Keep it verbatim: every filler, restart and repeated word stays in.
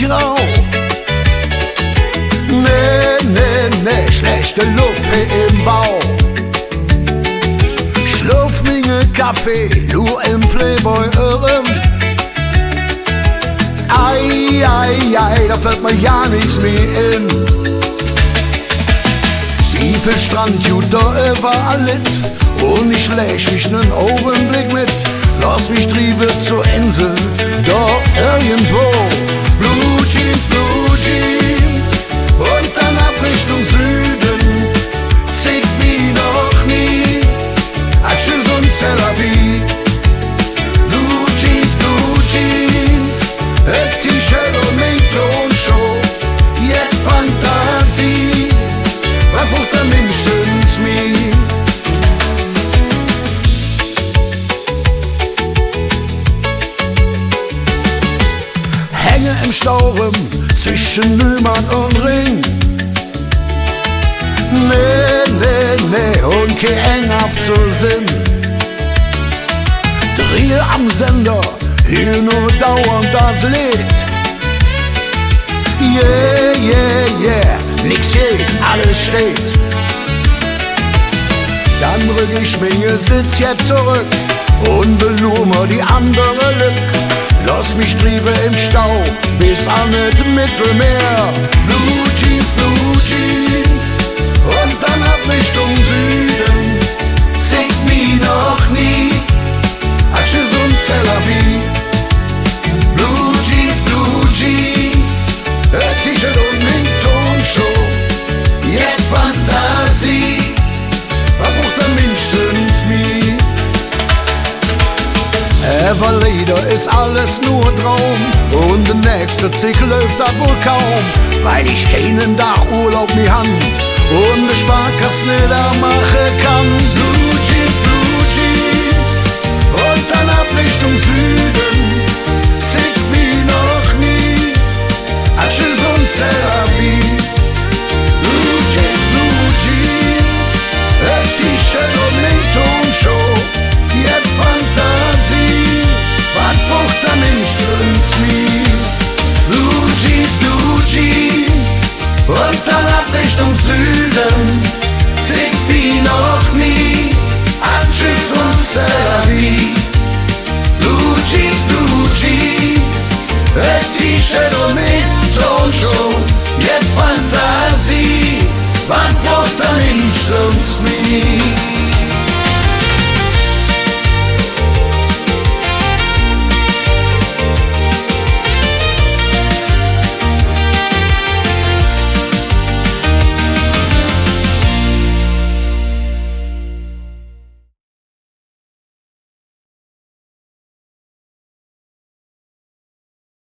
Rauch. Nä, nä, nä, schläächte Luff em Bauch. Schlürf minge Kaffee, luur em Playboy eröm. Ei, ei, ei, do fällt mer jo nix mih en. Wie vill Strand gitt et do üvverall nit? Un ich läch mich ene Augenbleck met. Loss mich drieve zor Insel, do irgendwo. Blue Jeans, Blue Jeans, un dann av Richtung Süde. Zeig mich noch nie Atschüss un c'est la vie. Blue Jeans, Blue Jeans, e T-Shirt un en Turnschuh. Jet Fantasie, wat bruch der Minsch söns mih? Hänge em Stau röm, zwesche Nümaat un Ring. Nä, nä, nä, un kei Eng avzesinn. Driehe am Sender, hür nor dauernd dat Leed. Yeah, yeah, yeah, nix geiht, alles steiht. Dann rück ich minge Sitz jet zoröck un beluur mer die andere Lück. Loss mich drieve em Stau bes an et Meddelmeer. Blue Jeans, Blue Jeans, un dann av Richtung Süde. Zeig mich noch nie Atschüss un c'est la vie. Blue Jeans, Blue Jeans, e T-Shirt un en Turnschuh. Jet Fantasie, wat bruch der Minsch söns mih? Ävver leider es alles nor Draum un de nächste Zigg läuf dat wall kaum, weil ich keine Dag Urlaub mih han un de Sparkass nit avmaache kann. Blue Jeans, Blue Jeans, un dann av Richtung Süde. Zeig mich noch nie Atschüss un c'est la vie. Blue Jeans, Blue Jeans, e T-Shirt un en Turnschuh. Jet Fantasie, wat bruch der Minsch söns mih? Blue Jeans, Blue Jeans, un dann av Richtung Süde.